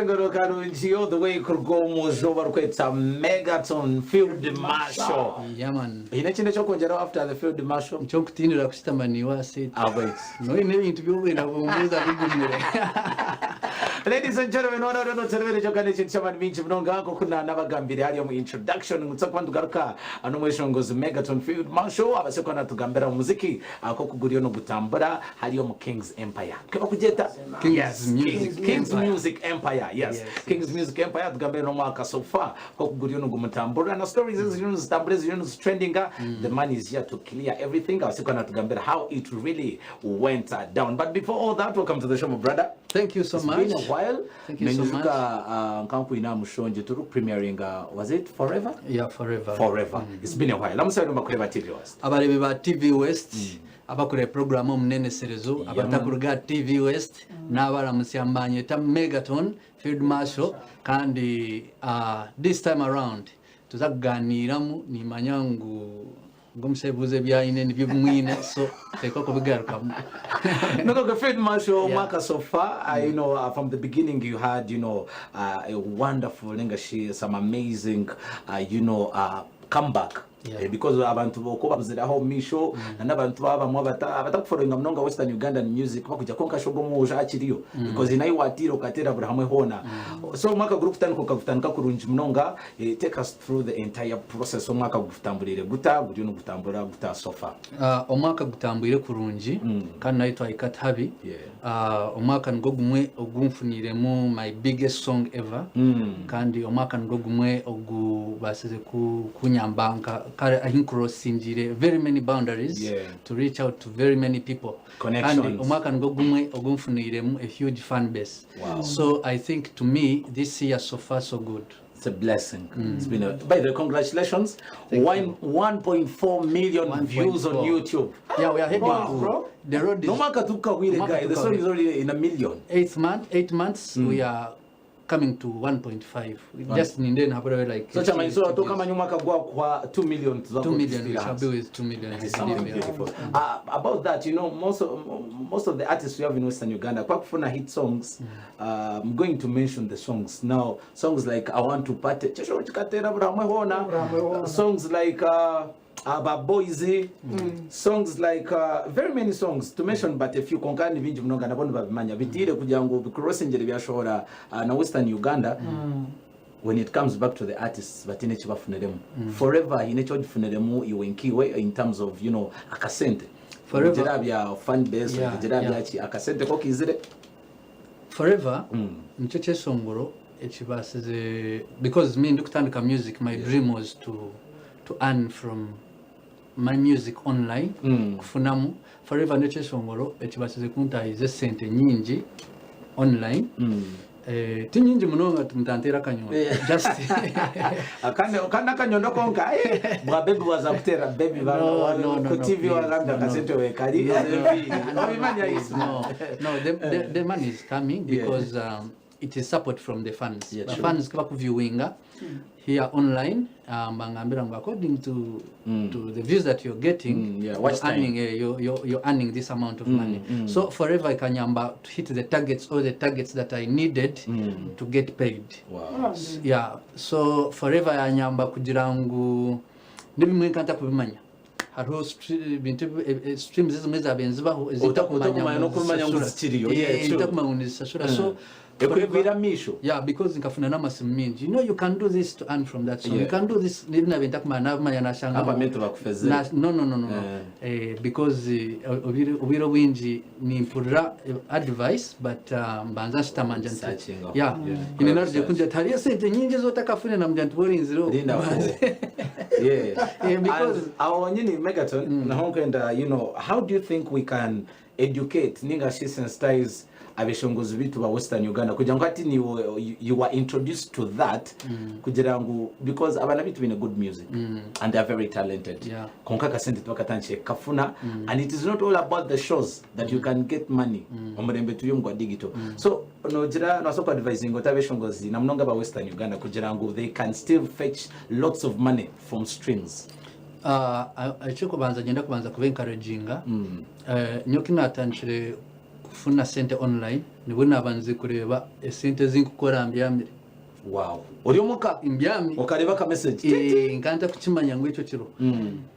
Akeshongoro karungi all the way kuruga omu barikwetsa Megaton Field Marshal. Yeah man. Oine ekindi ekyokwongyeraho after the Field Marshal? Nikyo nkutiinira kushutama naiwe aha seat. Ahabw'enki? Noine ebintu by'obwenda bumbuuza bigumire. Ladies and gentlemen, wana ori noterebera ekyo kandi ekintu ky'amaani mingi munonga nk'oku naanabagambire hariya omu introduction ngu tuza kuba nitugaruka n'omweshongozi Megaton Field Marshal abaase kuba natugambira omuziki nk'oku guriyo nigutambura hariya omu Kings Empire. Kebakugyeta? Kings Yes, Music Kings, Kings Empire. Music Empire. Yes. Yes, Kings yes. Music Empire atugambire n'omwaka so far nk'oku guriyo nigumutamburira na stories eziriyo nizitambura eziriyo nizitrendinga. The man is here to clear everything abaase kuba natugambira how it really went down. But before all that, welcome to the show my brother. Thank you so It's much. been a while. Thank you so much. Ninyijuka nka nkwine aha mushongye turi premieringa was it Forever? Yeah, forever. Forever. It's been a while. Lamusa bari bakureba TV West. Abareebi ba TV West abakureba puroguraamu Omuneneserezo abatakuruga aha TV West naabaramutsya mbanyeta Megaton Field Marshal kandi this time around tuza kugaaniiramu nimanya ngu ngu omushaija ebibuuzo ebi aine nibyo ebi mwine so teekwa kubigarukamu. No, no, Field Marshal, omwaka so far, from the beginning you had, a wonderful, ninga shi, some amazing, comeback. Because abantu bokuba babuzire aho omu maisho na n'abantu abamwe abatakufollowinga munonga Western Ugandan music bakugira kwonka shi ogwo omwojo akiriyo because hiine ahu watiire okateera buri hamwe hoona. So omwaka gurikutandika okagutandika kurungi munonga, take us through the entire process omwaka gukutamburiire guta, guriyo nigutambura guta so far? Omwaka gutambwire kurungi kandi naitwe twahika tihabi. Omwaka nigwo gumwe ogu nfuniiremu my biggest song ever kandi omwaka nigwo gumwe ogubaasize kunyamba nka kare ahi ncrossingiire very many boundaries to reach out to very many people. Kandi Connections. omwaka nigwo gumwe ogu nfuniiremu a huge fan base. So I think to me this year so far so good. It's a blessing. It's been a, by the way, congratulations. Thank One, 1.4 million views on 1.4. YouTube. Yeah, we are heading Wow. to Bro. the road is No mwaka tukahwire Omwaka guy. The song is already in a million. 8 month, 8 months we are coming to 1.5. We just ninde nhabura like So chamanyiso watokamanya omwaka gwa kwa 2 million tuza 2 million. We shall be with 2 million, I Something believe, yeah. beautiful. About that, most of the artists we have in Western Uganda, kwakufuna hit songs. I'm going to mention the songs now. Songs like "I Want to Party," chesho chikatera buri hamwe hona. Buri hamwe hona. Songs like Aba Boys, songs like very many songs to mention but a few konka ni bingi munonga nabo nibabimanya bitire kugira ngu bicrossingere byashohora na Western Uganda. When it comes back to the artists batine ekibafuniremu Forever hiine ekyogifuniremu iwe nkiwe in terms of akasente? Forever. Ogira bya fan base, ogira byaki, akasente ko kizire? Forever nikyo kyeshongoro ekibaasize because me ndikutandika music, my dream was to earn from my music online, kufunamu. Forever nekyeshongoro ekibaasize kuntahiza esente nyingi online. Ti nyingi munonga mutanteera akanywa just Kandi akanyondo konka bwa baby waza kutera baby No, ku no, TV please, wagambye no. akasente wekali obimanya iso. No, the money is coming because it is support from the fans. The true. fans kubakuviewinga here online, bangambira ngu according to the views that you're getting, Watch you're time. earning, you're earning this amount of money. So Forever ikanyamba to hit the targets, all the targets that I needed to get paid. Yeah, so Forever yanyamba kugira ngu n'ebimwe nkanta kubimanya hariho bintu streams ezimwe zabaire nizibaho Utakumanya n'okumanya ngu nizisashura. zikiriyo. Yeah, true. Ntakumanya ngu nizisashura, so Ekwegwira misho. Yeah, because nkafuna n'amasimu mingi, you can do this to earn from that song, you can do this, n'ebi nabaire ntakumanya nabimanya nashanga Abamentu bakufeze. No. Because obwire obwingi nimpurira advice but mbanza nshitama ngira nti Searching. Yeah, ine narije kungira ati hariyo esente nyingi ezotakafune namugira nti borinzire Linda ko. Yeah, because And our nyini Megaton naho nkwenda, how do you think we can educate ninga shi sensitize abeshongozi bitu ba Western Uganda kugira ngo ati ni you were introduced to that kugira ngu because abana bitu bine good music and they are very talented, konka akasente tubakatangiye kafuna, and it is not all about the shows that you can get money. Omurembe turi omu gwa digital, so nogira nosoka advising ota abeshongozi na munonga ba Western Uganda kugira ngu they can still fetch lots of money from streams? Ekyokubanza ngenda kubanza kuba encouraginga. Nyowe kinatandikire. Kufuna sente online nibwo nabandize kureeba esente ezi nkukora mbyamire. Wow. Ori omuka Mbyami. okareeba aka message. Eh, nkaba ntakukimanya ngu ekyo kiriho.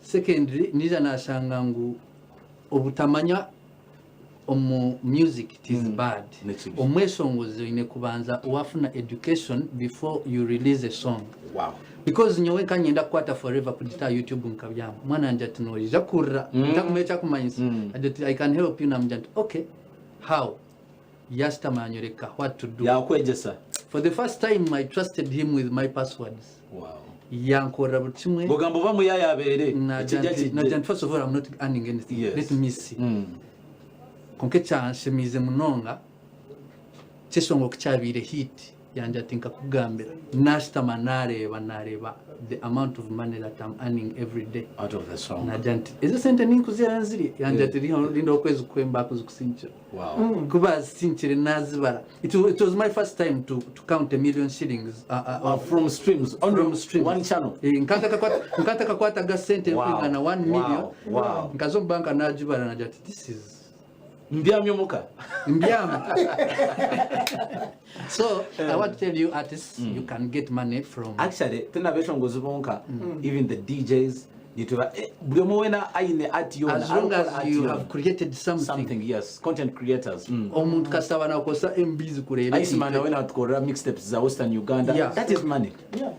Secondly, naija nashanga ngu obutamanya omu music it is bad. Ni kibi. Omweshongozi oine kubanza wafuna education before you release a song. Because nyowe nka nyenda kukwata Forever kugita aha YouTube nkabyama. Omwana yangye ati noija kurira ntakumanya ekyakumanyisa. Agira ati I can help you namugira nti okay how? Yashutama yanyoreka what to do. Yakwegyesa. For the first time I trusted him with my passwords. Yankorera buri kimwe. Ngugamba oba muya yabeere Nagira ekijja nti kijje. nagira nti first of all I'm not earning anything. Let me see. Kwonka ekyanshemeize munonga ky'eshongo ku kyabaire hit yangira ati nkakugambira nashutama nareeba nareeba the amount of money that I'm earning every day. Out of the song. Nagira nti ezi sente ninkuziha nzirye yangira ati rinda okwezi kuhwe kuzikusinkira. Ku bazisinkire nazibara. It was my first time to count a million shillings From streams on from streams. one channel. Eh, nkantakakwataga sente kwingana 1 million. Nkaza omu banka nagibara nagira ati this is Mbyamye omuka. Mbyamye. So I want to tell you artists, you can get money from Actually, tina beshongozi bonka, even the DJs, nituba buri omwe wena aine art yona. As long Arikukora as art you yona. have created something. Something, yes. Content creators. Omuntu kasaba nakosa MBs kureeba Iceman ekintu. wena atukorera mixtapes za Western Uganda. That is money.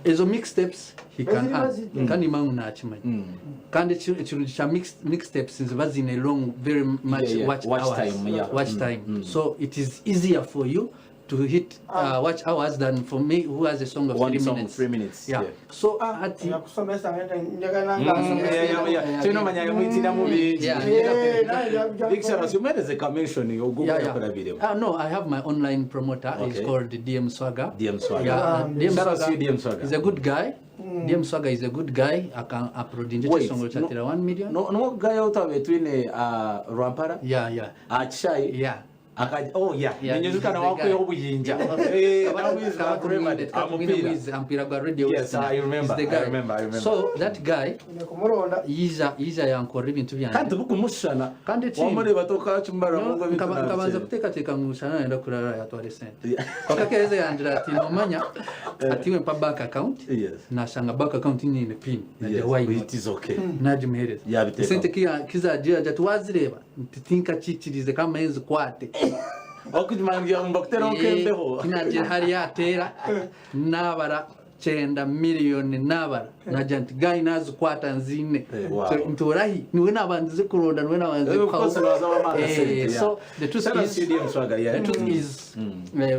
Ezo mixtapes he can Baziri earn. baziri. Kandi mangu nakimanya. Kandi ekirungi kya mixtapes ziba ziine long very much watch Watch hours. time, yeah. Watch time. So it is easier for you to hit watch hours than for me who has a song of One 3 song, minutes. 3 minutes, yeah. So, ati Yakusomesa ngenda njagala nga nsomesa. Kino manya yamwitiramu bingi. Eh, naye Big shout out. Umereze ka mention yo Google yakurabiremo. No, I have my online promoter. He's called DM Swagger. DM Swagger. Yeah, DM Shout out to Swagger you, DM Swagger. He's a good guy. DM Swagger is a good guy. I can upload in Wait, Chisongo chatira 1 million. No, no guy out of between Rwampara. Yeah. Achai. Yeah. Akaja, oh yeah. Yeah, Ninyezuka na he's the wako guy. obuyinja. Yeah. Now he's Kabaka remembered. Tumwine, Amupira. Mwizi, ampira gwa radio Yes, Western. I remember, He's the I guy. remember, I remember. So that guy Nekumulonda. yiza yankorera ebintu byange. Kandi bukumushana. Kandi ekindi- Wamureba tokachumara No, mungu ebintu nkabanza nabyo. kuteekateeka ngu nshana nayenda kurara yatwara esente. Yeah. Kwonka akaheza yangira ati nomanya ati we mpa bank account. Nashanga bank account nyine pin. Nagira why not? It is okay. Nagimuhereza. Yabiteekaho. Esente kizagira agira ati wazireba nti tinkakikirize kama nzikwate. Okumangira ngu bakuteraho nk'embeho. Kinagira hari yatera nabara 9 miliyoni nabara. Nagira nti guy nazikwata nzine. Wow. So, ntorahi niwe nabandize kuronda niwe nabandize Of course, kuhaho. naza wamara sente, yeah. So the truth Shout out is, to you, DM Swagger, yeah. the truth is,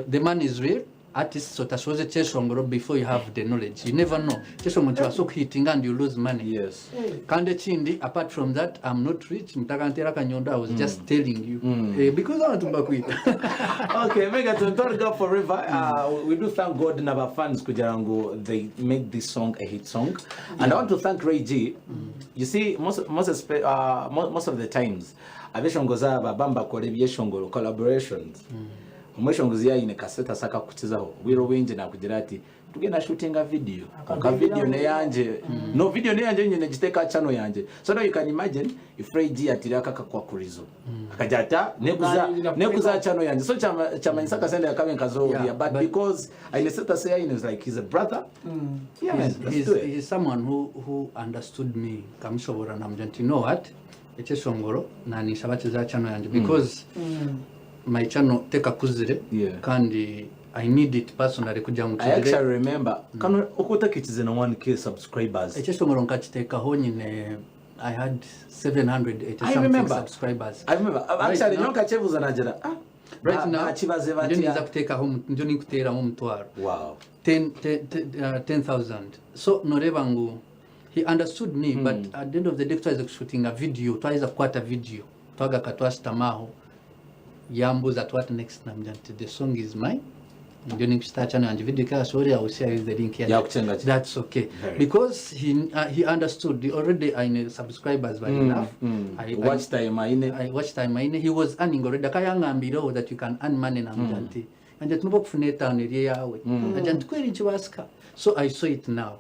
the man is real. Artists otashoze kyeshongoro before you have the knowledge. You never know. Kyeshongoro kibasa okuhitinga and you lose money. Kandi ekindi, apart from that, I'm not rich. Mtakantera kanyondo, I was just telling you. Because abantu mbakwita. Okay, Megaton, Thank God forever. We do thank God and our fans kugira ngo they made this song a hit song. And I want to thank Ray G. You see, most of the times, abeshongoza aba bamba kore byeshongoro collaborations. Omweshongozi yayine kaseta saka kukizaho. Bwiro bwingi nakugira ati tugenda shooting a video. Ka video ne yanje. No video ne yanje nyine giteka channel yanje. So now you can imagine if Ray G atiraka kakwakurizo. Akajata nekuza channel yanje. So chama insaka sende yakabe nkazo Yeah, but but because I neseta say is like he's a brother. Yeah, man, He's let's do it. someone who understood me. Kamushobora namja nti you know what? Ekyeshongoro nanisha bakiza channel yanje because my channel teka kuzire kandi I need it personally kugira ngo I tugire actually remember kano okutakikize na 1K subscribers. Ekyeshongoro nkakiteekaho nyine I had 780 I something remember. subscribers. I remember. Right Actually, now nyoka chevuza najera. Right now, Bakibaze ndio batya. niza kuteekaho ndio nikuteeramu omutwaro. Wow. 10,000. So noreba ngu he understood me, but at the end of the day twaiza shooting a video, twaiza kukwata video. Twagaka twashitamaho. Yambuza ati what next namja nti the song is mine. Ndio nikushita channel yanjye video ka sorry I will share you the link here. Ya kuchenga chi. That's okay. Very. Because he understood he already I subscribers by enough. Watch time aine. I watch time aine. He was earning already. Akayangambiraho that you can earn money namja nti. Anja tunuba kufuna etaano eri eyawe. Anja nti kweri nkibaasika. So I saw it now.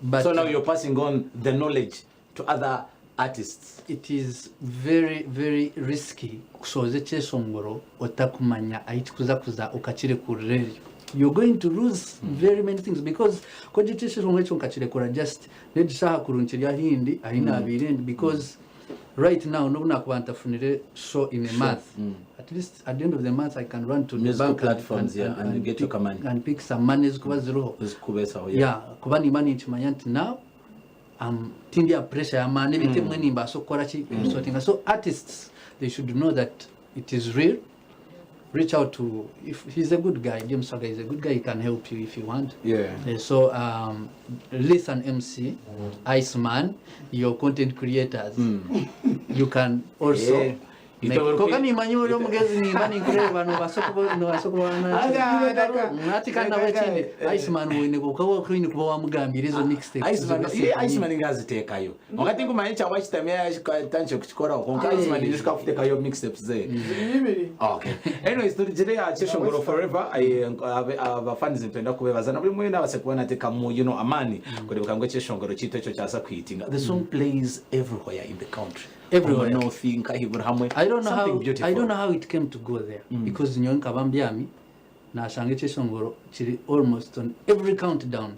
But so now you're passing on the knowledge to other Artists. It is very very risky kushohoza ekyeshongoro otakumanya ahi kikuza kuza okakirekurira eryo. You're going to lose very many things because ku ogira ekyeshongoro ekyo nkakirekura just n'egi shaaha kuru nkiri ahindi ahi nabaire ndi because right now n'obu nakuba ntafunire show in a month at least at the end of the month I can run to the Musical bank and, platforms, and, yeah, and, and you and, get your pick, money. and pick some money ezikuba ziriho. Ezikubeesaho, yeah. Yeah, kuba nimba ninkimanya nti now tindi aha pressure y'amaani ebintu ebimwe nimbaasa kukora ki kubisortinga. So artists they should know that it is real. Reach out to if he's a good guy, James Swaga is a good guy, he can help you if you want. So listen MC, Iceman, your content creators, you can also make Itobora Konka nimanya ori omugezi nimba ninkureeba nobaasa kuba nobaasa kuba ati kandi nabwo ekindi Iceman oine kuba oine kuba wamugambiire ezo mixtapes Iceman, zibe ye sente Iceman nyingi. ngaziteekayo. Konka tinkumanya ekyawa akitamya atandikire kukikoraho konka Iceman nishusha kuteekayo mixtapes ze. Ziri ibiri. Okay. Anyways, turugire aha kyeshongoro forever aba fans nitwenda kubebaza na buri omwe weena abaase kuba nateekamu you know amaani kureebeka ngu ekyeshongoro kyaitu ekyo kyaza kuhitinga. The song plays everywhere in the country. Everywhere. Omu north nkahi buri hamwe. I don't know Something how beautiful. I don't know how it came to go there because nyowe nkaba mbyami nashanga ekyeshongoro kiri almost on every countdown.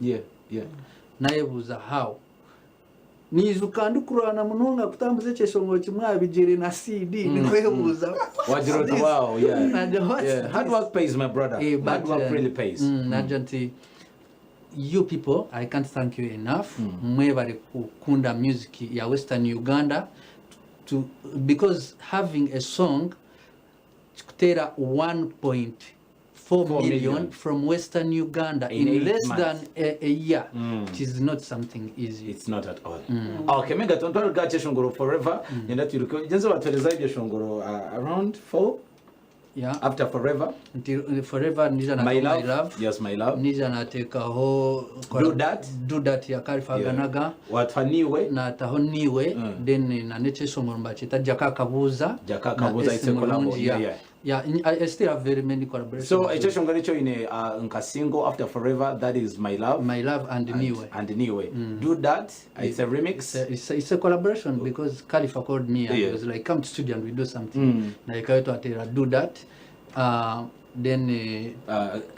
Nayebuuza how. Naijuka ndikurwana munonga kutambuza ekyeshongoro kimwe aha bigyere na CD ndikwebuuza what's Wagira oti this? wow, yeah. Nagira what's Hard this? work pays my brother. Eh, Hard but, work really pays. Nagira nti you people I can't thank you enough mwebare kukunda music ya Western Uganda to, because having a song kikuteera 1.4 Four million million. from Western Uganda In in eight less months. than a year, it is not something easy. It's not at all. Okay, Megaton, twari kyeshongoro forever. Nyenda twiruke. Genze batwereza ebyeshongoro around 4 Yeah. after forever. Nti forever nija na My my love. love. Yes, my love. Nija nateekaho Do that. Do that ya Kalifa Aganaga. Watwa niwe. Nataho niwe then na nekyeshongoro mbakyeta Jaka Akabuuza. Jaka Akabuuza, Na it's a S collabo. Mulungi, yeah. Yeah, I still have very many collaborations. So ekyeshongoro ekyo oine nka single after forever, that is My Love. My Love and Niwe. And Niwe. Do that, it's a remix. It's a collaboration because Khalifa called me and was like, come to studio and we do something. Naikayo twatera Do That. Then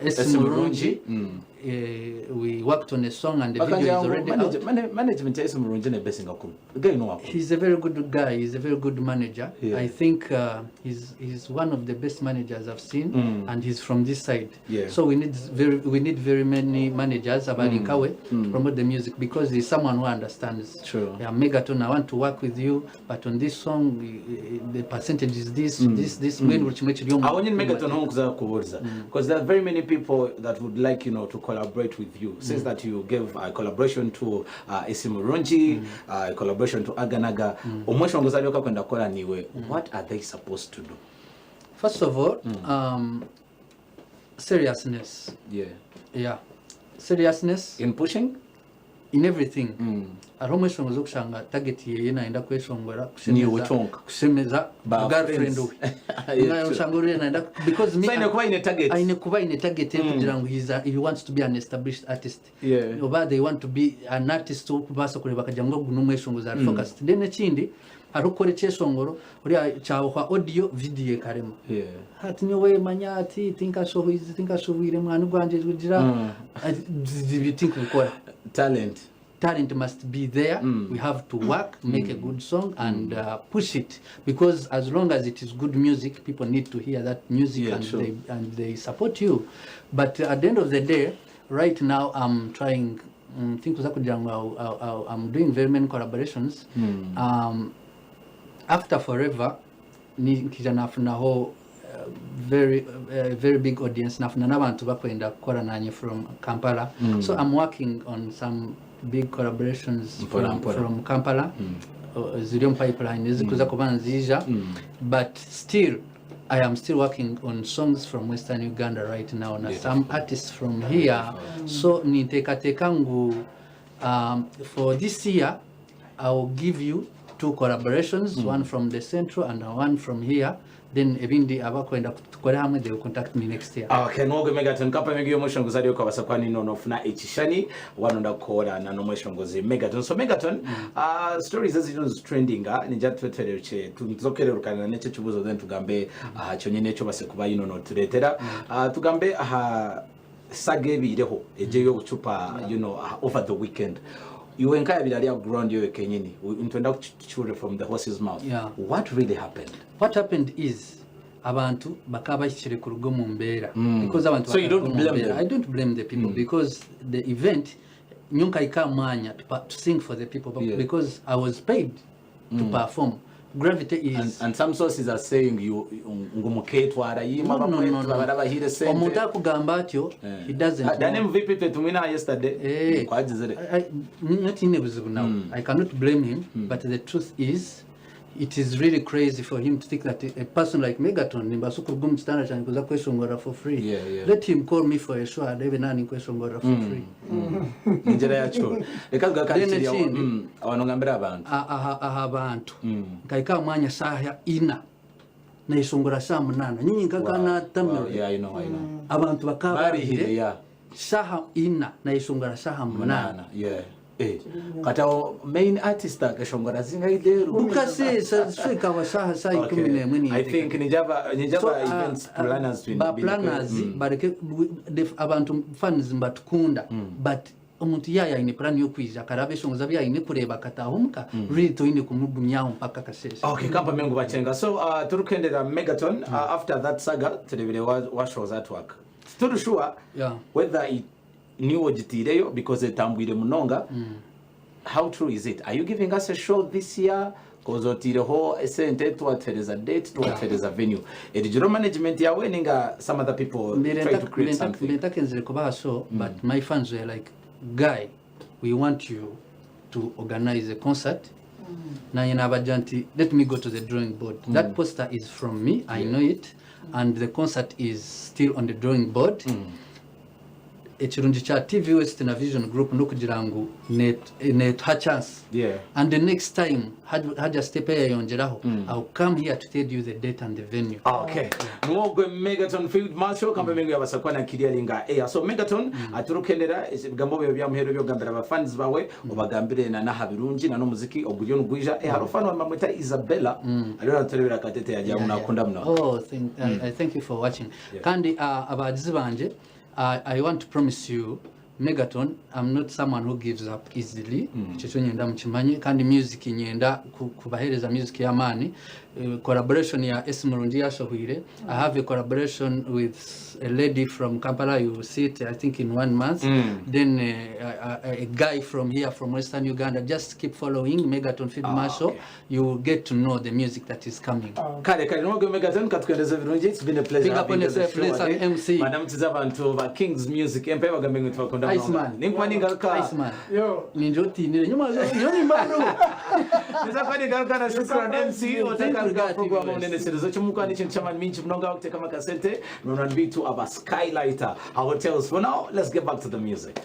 S S Murungi, Murungi. We worked on a song and the Bakanja video is ngu already out. management ya S Murungi nebesinga kuru. Guy no wako. He's a very good guy. He's a very good manager. I think he's one of the best managers I've seen, and he's from this side. So we need very many managers abari nkawe to promote the music because he's someone who understands. Yeah, Megaton, I want to work with you, but on this song the percentage is this, this, this. Mbwenu buri kimwe kiri omu Aho nyine Megaton ho nkuza kubuuriza. Because there are very many people that would like to collaborate with you. Since that you gave a collaboration to Esi Murungi, a collaboration to Aganaga. Omweshongozi aryoka kwenda kukora niwe, what are they supposed to do? First of all, seriousness. Yeah. Seriousness. In pushing? In everything. Hariho omweshongozi okushanga target yeye nayenda kweshongora, Niwe kyonka. kushemeza Ba girlfriend friends. we. Yeah, Naye true. oshanga oriya nayenda, because me So aine kuba aine target. Aine kuba aine target kugira ngu he wants to be an established artist. Oba they want to be an artist okubaasa kureeba akagira ngu ogu n'omweshongozi ari focused. Then ekindi hariho kukora ekyeshongoro oriya kyahwa audio video ekarema. Hati nyowe manya ati tinkashohwize tinkashohwire mwani gwangye kugira tinkubikora. Talent. Talent must be there. We have to work, make a good song, and push it. Because as long as it is good music, people need to hear that music and they support you. But at the end of the day, right now I'm trying. Think I'm doing very many collaborations. After Forever, ni nkija nafunaho very, very big audience. Nafuna n'abantu bakwenda kukora nanye from Kampala. So I'm working on some big collaborations Mpora, mpora. from Kampala. Ziri omu pipeline ezikuza kuba nziija. But still I am still working on songs from Western Uganda right now na some artists from here. So ninteekateeka ngu for this year I will give you two collaborations, one from the central and one from here. Then ebindi abakwenda tukore hamwe, they will contact me next year. Okay, n'ogwe Megaton Kappa Migi y'omweshongozi ariyo okabasa kuba nino nofuna ekishani wanonda kukora na n'omweshongozi Megaton. So Megaton, stories eziriyo nizitrendinga ningira twetereche tuzokererukana n'ekyo ekibuzo, then tugambe aha kyonyine ekyo base kuba yino notureetera. Tugambe aha saga ebiireho egyo ey'obucupa over the weekend. Iwe nkayabire ari aha ground yowe kenyini, nitwenda kukicyure from the horse's mouth. What really happened? What happened is abantu bakaba bahikire kuruga omu mbeera because abantu So you bakaruga don't omu blame mbeera. them? I don't blame the people because the event nyonkahika mwanya to sing for the people, but because I was paid to perform. Gravity is And some sources are saying you ngu muketwara yima No. barabahire sente. Omuntu akugamba atyo, he doesn't Dan know. MVP twetumwina yesterday. Kwagizire. Not in buzibu now. I cannot blame him, but the truth is it is really crazy for him to think that a person like Megaton nimbaasa kuruga omu kitanda kyange kuza kweshongora for free. Let him call me for a show arebe nani kweshongora for free. Ninjira yacu. Reka Then tugakakiriya. ekindi- Abantu ngambira abantu. Aha abantu nkahika mwanya saaha 4 nayeshongora saa 8 nyinyi nkaka natamira. Yeah, I know, I know. Abantu bakaba Barihire barihire Saaha 4 nayeshongora saaha 8. 8. Yeah. Kati awo main artist akashongora zingaideru. Bukasesa swikawa saha saa 11. I think nijaba So, events planners ba planners bareke abantu fans mbatukunda, but omuntu yaya aine plan yokwija akaraba eshongoza byaine kureba akataha omuka, really toine kumugumyaho mpaka akasheshe. Okay, kampa mengu bachenga. So turukendera Megaton, after that saga turebire wa shows at work. Turi sure whether it niwo gitireyo because etambwire munonga. How true is it? Are you giving us a show this year? Cause otireho esente, tuwatereza date, tuwatereza venue. Erigiro management yawe ninga some other people try to create something. Mbere kubaha show, but my fans were like, "Guy, we want you to organize a concert." Nanye nabagira nti, "Let me go to the drawing board." That poster is from me, I know it, and the concert is still on the drawing board. Ekirungi kya TV West na Vision Group nokugira ngu netuha chance and the next time haja step yayongeraho, I'll come here to tell you the date and the venue. Okay. Mwogwe Megaton Field Marshal kambe mengo yabasakwa na kirialinga air. So Megaton, aturukendera ebigambo byo bya muhero byo gambira abafans bawe, obagambire na naha birungi na n'umuziki oguriyo nugwija. Haro fan wa mamweta Isabella. Ariyo naturebera katete yaja unakunda muno. Oh, I thank you for watching. Kandi abagizi banje, I want to promise you, Megaton, I'm not someone who gives up easily. Ekyo kyo nyenda mukimanye, kandi music nyenda kubahereza music y'amaani. Collaboration ya S Murungi yashohwire. I have a collaboration with a lady from Kampala, you will see it I think in one month. Then a guy from here, from Western Uganda. Just keep following Megaton Field Marshal. You will get to know the music that is coming. Kale kale nwogwe Megaton katwendeza birungi. It's been a pleasure Big up having on you on the yourself, show Lisa today. MC. Madam tiza abantu ba Kings Music Empire bagambe ngu twakunda Iceman. munonga. Ninkuba ningaruka. Iceman. Yo. Ninje otinire nyuma nyuma bro. Niza kuba ningaruka na Shukran MC oteka Thank you, ruga program guys. munene chimuka ni chintu chamani minchi munonga kuteka makasente nona bitu aba Skylighter hotels. For now, let's get back to the music.